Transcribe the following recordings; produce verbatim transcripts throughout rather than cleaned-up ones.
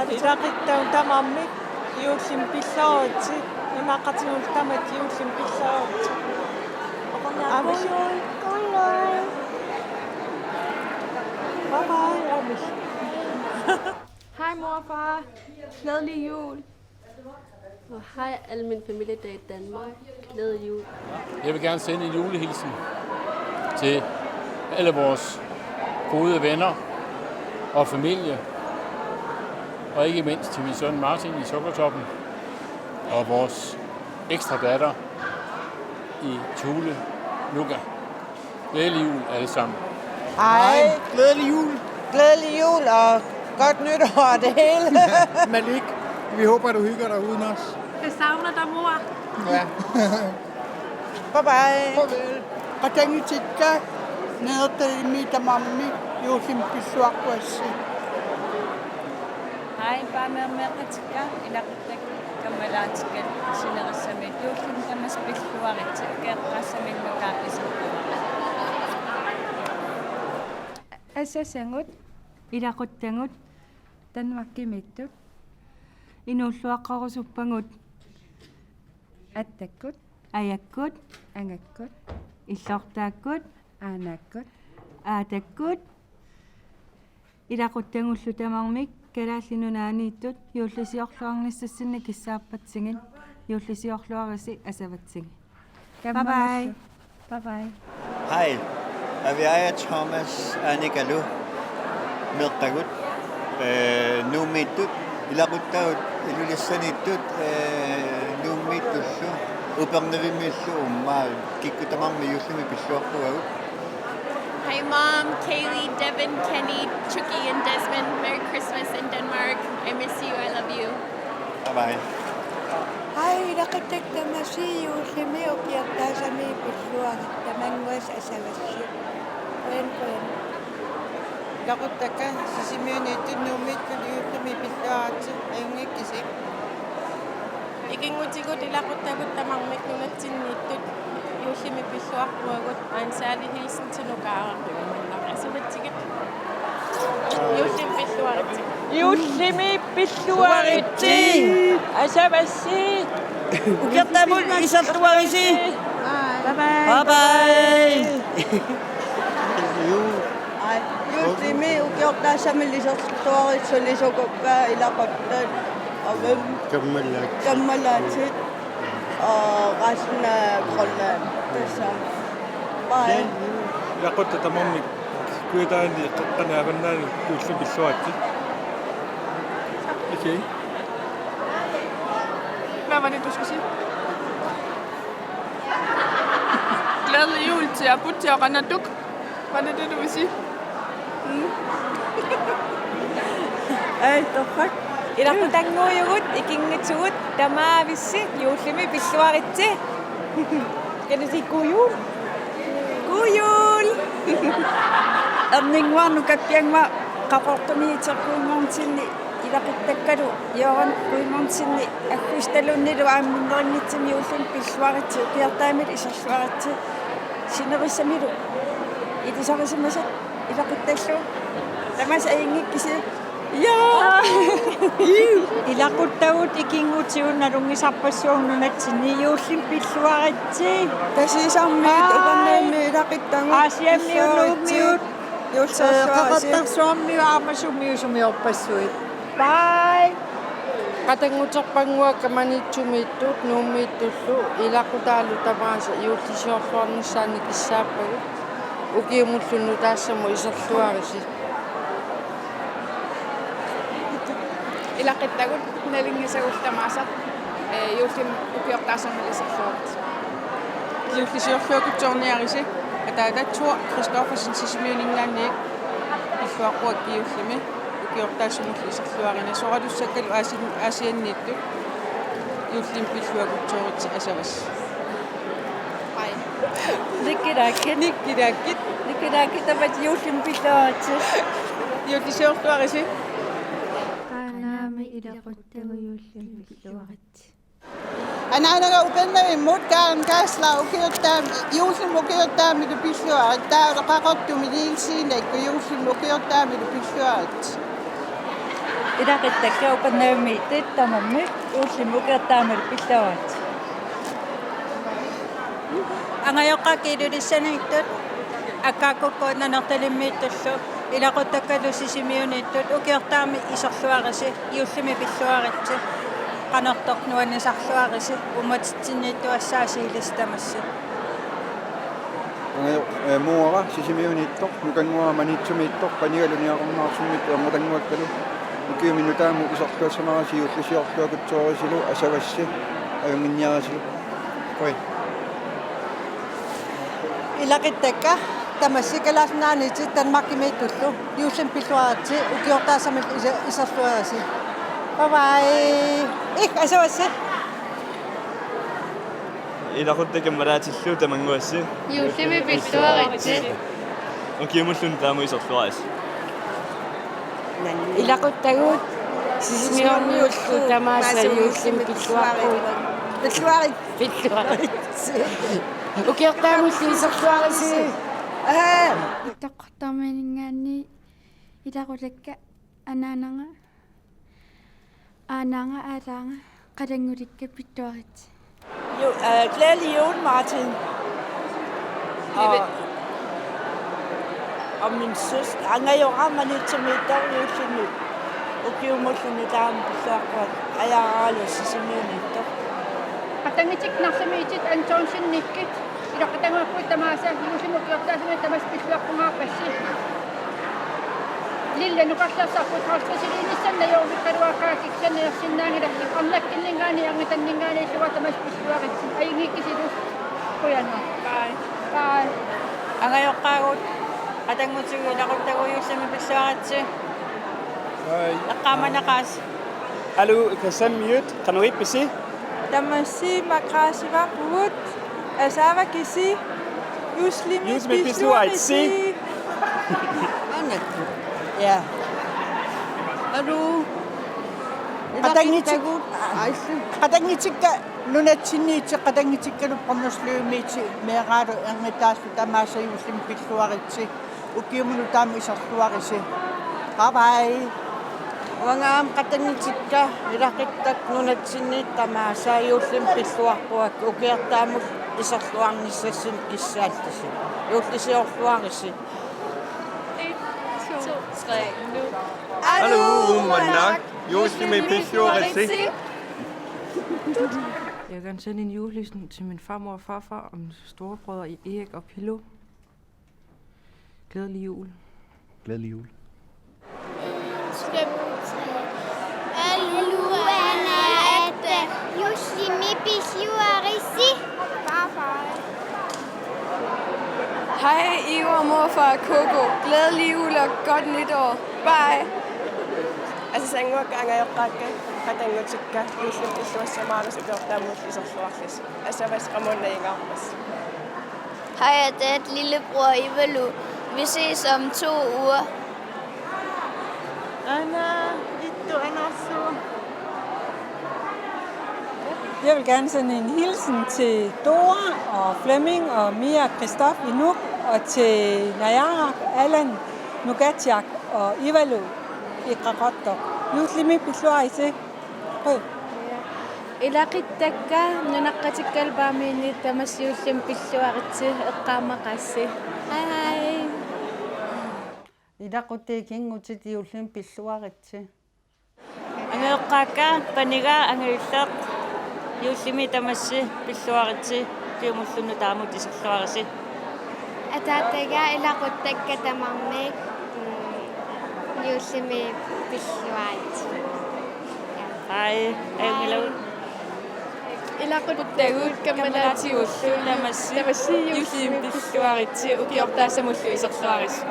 Ilaquttavut tamarmik juullimi pilluaritsi, imaaqatigut tamatta juullimi pilluaritsi. Aamma. Bye bye, aamma. Hej mor og far. Glædelig jul. Og hej alle mine familier, der er i Danmark. Glædelig jul. Jeg vil gerne sende en julehilsen til alle vores gode venner og familie, og ikke mindst til min søn Martin i Sukkertoppen og vores ekstra datter i Thule, Nuka. Glædelig jul alle sammen. Hej. Glædelig jul. Glædelig jul og godt nytår og det hele. Malik, vi håber, du hygger dig uden os. Jeg savner dig, mor. Ja. Bye bye. Farvel. Qatanngutikka, neriullumi tamarmi juullimi pilluaqquassi. Hej, baameermeeqqatikka, ilaquttakka, kammalaatikka, sinerissami juullimi tamassi pilluaritsi, ukiortaassamillu taakisippugut. Asassagut, ilaquttagut, Danmarkimiittut, inuulluaqqarusuppagut, attakkut, ajakkut, angakkut, illortaakkut, aanakkut, aatakkut, ilaquttagullu tamarmik Kalaallit Nunaanniittut juullisiorluarnissassinnik kissaappatsigit, juullisiorluarisi asavatsigit. Bye bye. Bye bye. Hej, Aviaja Thomas Anikalu meeqqagut, eh, Nuummiittut, ilaquttagut Ilulissaniittut, eh, Nuummiittullu, Upernavimmiillu, uummaa kikkut tamarmik juullimi pilluaqquagut. Hi, Mom, Kaylee, Devin, Kenny, Chucky, and Desmond. Merry Christmas in Denmark. I miss you. I love you. Bye bye. Hej, ilaquttakka tamassi juullimi ukiortaassamik pilluarit, tamannguassi asavassi. Qujan, qujan. Ilaquttakka Sisimiuniittut, Nuummiittut juullimi pilluaritsi, ajunngikkisi. Ikinngutigut ilaquttagut tamarmik nunatsinniittut juullimi pilluaqquagut, og en særlig hilsen til Nukaaraq, Uummannaq, asavatsigit. Juullimi pilluaritsi. Juullimi pilluaritsi. Asavassi. Ukiortaamut iserluarisi. Bye bye. Bye bye. Aa, juullimi ukiortaassamillu iserluaritsi, sulisukukka, ilaquttat, aamma kammalaatit. Kammalaatit. Og resten af Grønland. Det er så. Bye. Ilaquttat tamarmik Kujataani, Qeqqani, Avannaani juullimi pilluaritsi. Okay. Hvad var det, du skulle sige? Glædelig jul til Aputi og Ranatuk. Var det det, du ville sige? Mm. Ej, torrak. Ilaqutannguuvugut, ikinngutigut, tamaavissi, juullimi pilluaritsi. Kan du sige god jul? God jul! Erninnguaq, nukappiannguaq, Qaqortumi Iteqqujummoornitsinni ilaquttakkalu, Jørgen Qujummoornitsinni, aggustaliunnilu aamma minnerunngitsumik juullimi pilluaritsi, ukiortaamillu iserluaritsi, sinerissamilu ilisarisimasat ilaquttallu. Tamassi, ajunngikkisi. Ja! Ilaquttagut ikinngutigut nalunngisarpassuugut nunatsinni juullimi pilluaritsi. Tasiusarmiut, Bye. Upernavimmiut ilaquttagut Aasiammiut, pilluaritsi. Nuummiut. Juullimi pilluaritsi. Qeqertarsuarmiut aamma sumiut sumiorpassuit. Bye. Qatannguterpannguakka Maniitsumiittut, Nuummiittullu, ilaqutaallu tamaasa juullisiorluarnissaannik kissaappagut, ukiumullu nutaassamut iserluarisi. Ilaquttagut nalunngisagullu tamaasa, ee, juullimi ukiortaassamillu iserluaritsi. Juullisiorluakutsoorniarisi, ataata Thor Christoffersen Sisimiuninngaanniit pilluaqquakkit juullimi ukiortaassamullu iserluarina, soralussakkalu Aasian-, Aasianniittut, juullimi pilluakutsooritsi asavassi. Hej. Nikki Dakkit. Nikki Dakkit. Nikki Dakkit, tamat juullimi pilluaritsi. Juullisiorluarisi. Qaanaami ilaquttagut juullimi pilluaritsi. Anaanaga Upernavimmut Karen Geisler ukiortaam-, juullimi ukiortaamilu pilluarit, taavalu Qaqortumi Niels Sinekkut juullimi ukiortaamilu pilluarit. Ilaquttakka upernaviumiittut tamarmik juullimi ukiortaamut pilluaritsi. Angajoqqaakka Ilulissaniittut, Aqqaakukku Nanortalimmiittullu, ilaquttakkalu Sisimiuniittut ukiortaamut iserluarisi, juullimi pilluaritsi, qanortoq nuannisarluarisi, uummatitsinniittuassaasi ilissi tamassi. Angajo-, eh, Muara Sisimiuniittoq, Nukannguara Maniitsumiittoq, panigalu Niaqornaarsummiittut Angutannguakkalu, ukiumut nutaamut iserluassanerisi juullisiorluakutsoorisulu asavassi ajunnginniarisilu. Qujan. Ilaquttakka tamassi Kalaallit Nunaanniittut Danmarkimiittullu, juullimi pilluaritsi ukiortaassamullu isa-, iserluarisi. Bye bye. Ih, asavassi. Ilaquttakka Kammalaatilu Tamannguassi. Juullimi pilluaritsi. Ukiumullu nutaamut iserluarisi. Ilaquttagut Sisimiormiullu tamaasa juullimi pilluaqqut. Pilluarit. Pilluaritsi. Ukiortaamullu iserluarisi. Aa. Toqqortarminngaanniit ilaquttakka anaanaga, aanaga, aalaga, qalanngutikka pilluaritsi. Ju-, øh, glædelig jul, Martin. Og, og min søster, Angajora Maniitsumiittoq, juullimi ukiumullu nutaamut pilluaqquakka, ajaraalu Sisimiuniittoq. Qatanngutikka Narsamiittut Antonsen-ikkut, ilaquttakka tamaasa juullimi ukiortaassamut tamassi pilluaqqugaarpassi. Lilla nukarlersarput halvtredsiliinissamut najorvikkaluaqaat, kiksanniorsinnaanngilaq, arnakkinninngaanniit angutanninngaanniit illuat tamassi pilluaritsi. Ajunngikkisilu. Qujanaq. Bye. Bye. Angajoqqaagut, qatanngutigut ilaquttagut juullimi pilluaritsi. Bye. Eqqaamanaqaasi. Aluu, Kasammiut, qanoq ippisi? Tamassi maqaasivarput, asavakisi, juullimi. Juullimi pilluaritsi. Pilluaritsi. Anakku. Ja. Aluu. Qatanngutik-, ilaquttakka. Qatanngutikka nunatsinniittut, qatanngutikkalu Bornholmimiittut meeraalu erngutaallu tamaasa juullimi pilluaritsi. Ukiumut nutaamut iserluarisi. Bye bye. Uanga aamma qatanngutikka ilaquttakka nunatsinniittut tamaasa juullimi pilluaqquakka, ukiortaamullu iserluarnissassinnik kissaallusi. Juullisiorluarisi. En, to, tre, nu. Aluu, Uummannaq, juullimi pilluaritsi. Jeg vil gerne sende en julehilsen til min farmor og farfar og min storebrødre Erik og Pilo. Glædelig jul. Glædelig jul. Aluu, aana, ata, juullimi pilluaritsi. Bye bye. Hej, Ivar, morfar, Coco. Glædelig jul og godt nytår. Bye. Asasannguakka, angajoqqaakka, qatanngutikka, juullimi pilluassamaarlusi, ukiortaamullu iserluarlusi. Asavassi qamuuna najugaqarpassi. Hej, det er lillebror Ivalu. Vi ses om to uger. Aana, ittu, anorsu. Jeg vil gerne sende en hilsen til Dora og Flemming og Mia og Christoph i Nuuk og til Najarak, Allan, Nuugaatsiaq og Ivalu i Qaqortoq. Juullimi pilluaritsi. Qujan. Ilaquttakka nunaqqatikkalu Paamiuniittut tamassi juullimi pilluaritsi, eqqaamaqaassi. Hej. Ilaquttakka kingutit juullimi pilluaritsi. Angajoqqaakka paniga angajulleq juullimi tamassi pilluaritsi, ukiumullu nutaamut iserluarisi. Ataataga ilaquttakka tamarmik, mm, juullimi pilluaritsi. Hej, ajunngilaq. Ilaquttagut Kammalaatigullu tamassi, tamassi juullimi pilluaritsi, ukiortaassamullu iserluarisi.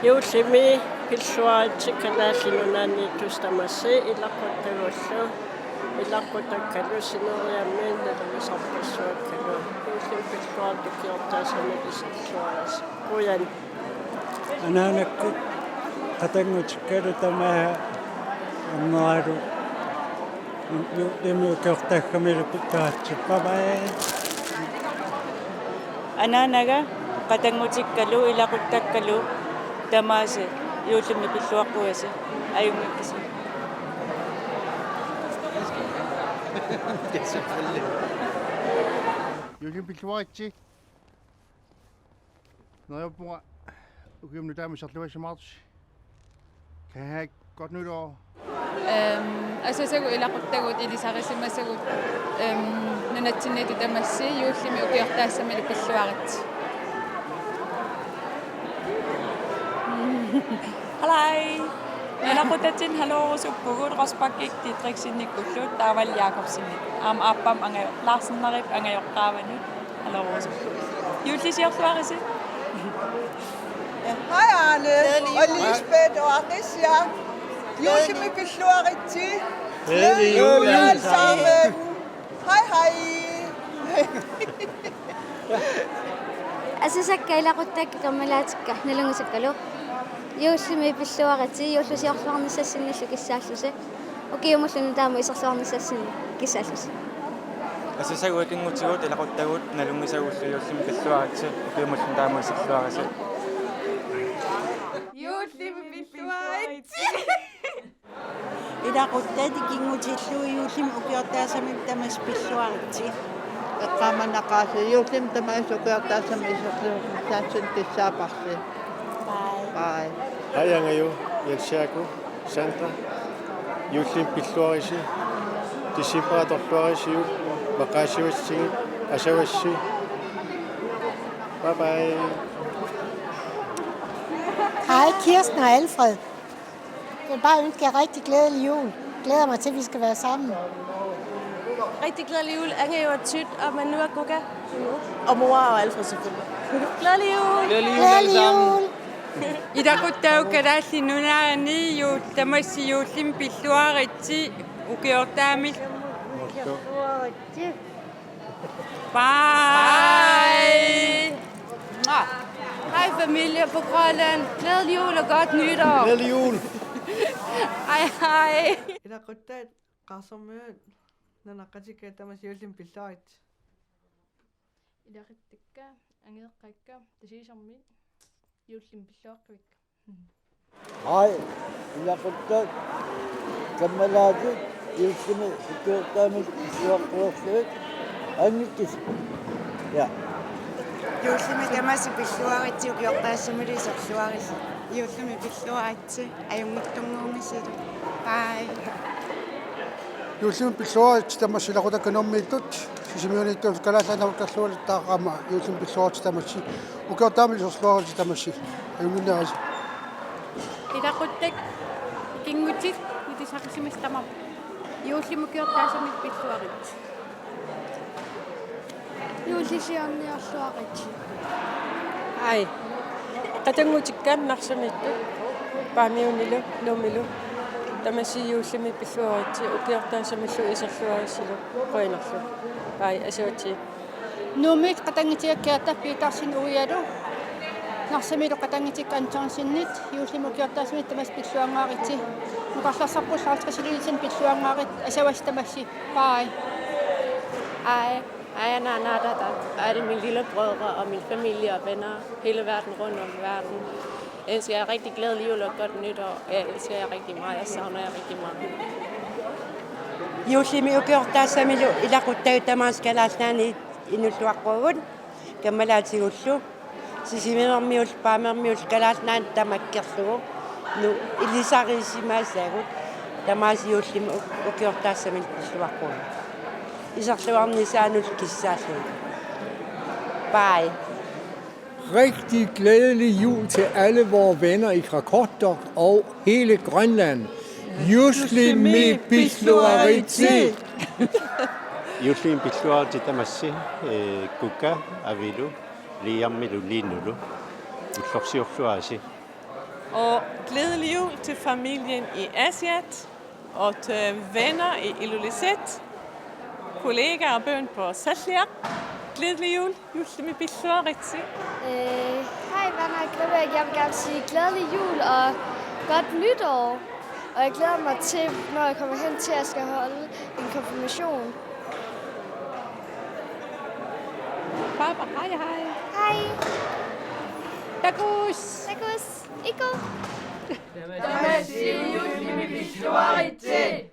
Juullimi pilluaritsi Kalaallit Nunaanniittusi tamassi, ilaquttagullu, ilaquttakkalu sineriammiit naleqisarpassuakkalu. Juullimi pilluaritsi, ukiortaassamullu iserluarisi. Qujan. Anaanakkut qatanngutikkalu tamaasa ammeralu juullimi ukiortaassamilu pilluaritsi. Bye bye. Anaanaga qatanngutikkalu ilaquttakkalu tamaasa Juullimi pilluaqquasi. Ajunngikkisi. Juullimi pilluaritsi. Neriuppunga ukiumut taama iserluarsimaartusi. Kan I have et godt nytår. Øhm, asasagut ilaquttagut ilisarisimasagut, øhm, nunatsinniittut tamassi juullimi ukiortaassamilu pilluaritsi. Hallo. Ilaquttatsinnut halloorusuppugut Rosbachip Didriksenimullu David Jakobsenimut. Aamma aappama angajo-, Larsenip angajoqqaavanut halloorusuppugut. Juullisiorluarisi. Hej Arne og Lisbeth og Arnesia. Juullimi pilluaritsi. Glædelig jul alle sammen. Hej hej. Asasakka ilaquttakka kammalaatikka nalunngisakkalu. Juullimi pilluaritsi, juullisiorluarnissassinnillu kissaallusi. Ukiumullu taama iserluarnissassinnut kissaallusi. Asasagut ikinngutigut ilaquttagut nalunngisagullu juullimi pilluaritsi, ukiumullu taama iserluarisi. Juullimi pilluaritsi. Ilaquttat ikinngutillugu juullimi ukiortaassamillu tamassi pilluaritsi. Eqqaamannaqaasi juullimi tamassi ukiortaassamillu iserluarnissassinnut kissaaparsi. Bye. Bye. Hej Angajo, Jens Jakob, Sandra. Juullimi pilluaritsi. December atorluarisi juul. Maqaasivatsigit, asavassi. Bye bye. Hej, Kirsten og Alfred. Jeg vil bare ønske jer rigtig glædelig jul. Glæder mig til, at vi skal være sammen. Rigtig glædelig jul, Angajo og Tyt og Manu og Guga. Og mor og Alfred selvfølgelig. Glædelig jul. Glædelig jul, alle sammen. Glædelig jul. Ilaquttagut Kalaallit Nunaanni juul-, tamassi juullimi pilluaritsi, ukiortaamillu. Bye. Hej familie på Grønland. Glædelig jul og godt nytår. Glædelig jul. Hej hej. Ilaquttat Qaarsormiut, nanaqqatikka tamassi juullimi pilluaritsi. Ilaquttakka, angajoqqaakka, Tasiusarmi, juullimi pilluaqquakka. Hej, ilaquttat, kammalaatit, juullimi ukiortaassamillu pilluaqquarlugit, angikkisi. Ja. Juullimi tamassi pilluaritsi, ukiortaassamillu iserluarisi. Juullimi pilluaritsi, ajunngitsunnguummisilu. Bye. Juullimi pilluaritsi tamassi ilaqutakka Nuummiittut, Sisimiuniittut, Kalaallit Nunaanniittut taakku aamma juullimi pilluaritsi tamassi. Ukiortaassamillu iserluaritsi tamassi. Ajunnginnerisi. Ilaquttat ikinngutit ilisarisimasat tamarmik. Juullimi ukiortaassamillu pilluaritsi. Juullisiorniarluaritsi. Ai. Qatanngutikka Narsamiittut, Paamiunilu, Nuummilu. Tamassi juullimi pilluaritsi, ukiortaassamillu iserluarisilu, qujanarlu. Ai, asavassi. Nuummiit qatanngutikka Gerda Petersen Uialu. Narsamilu qatanngutikka Antonsenit, juullimi ukiortaassamillu tamassi pilluangaaritsi. Nukarlersarput halvtredsiluunniit pilluangaaritsi, asavassi tamassi. Bye. Ai. Aja, Naja, Naja, Dada, alle mine lillebrødre og min familie og venner hele verden, rundt om verden. Jeg ønsker jer rigtig glædelig jul og godt nytår. Jeg elsker jer rigtig meget. Jeg savner jer rigtig meget. Juullimi ukiortaassamillu ilaquttagut tamaasa Kalaallit Nunaanni inuulluaqquagut kammalaatigullu. Sisimiormiullu, Paamiormiullu, Kalaallit Nunaannut tamakkerlugu. Nu ilisarisimasagut tamaasa juullimi u-, ukiortaassamillu pilluaqqugut. Iserluarnissaanullu kissaallugit. Bye. Rigtig glædelig jul til alle vores venner i Qaqortoq og hele Grønland. Juullimi pilluaritsi. Juullimi pilluaritsi tamassi, eh, Kuka, Avilu, Liamilu, Linulu. Ullorsiorluarisi. Og glædelig jul til familien i Aasiaat og til venner i Ilulissat, kollegaer og børn på Salliaq. Glædelig jul, juullimi pilluaritsi. Øh, hej, venner og grupper. Jeg vil gerne sige glædelig jul og godt nytår. Og jeg glæder mig til, når jeg kommer hen til, at jeg skal holde en konfirmation. Papa, hej, hej. Hej. Takuss. Takuss. Iko. Tamassi juullimi pilluaritsi.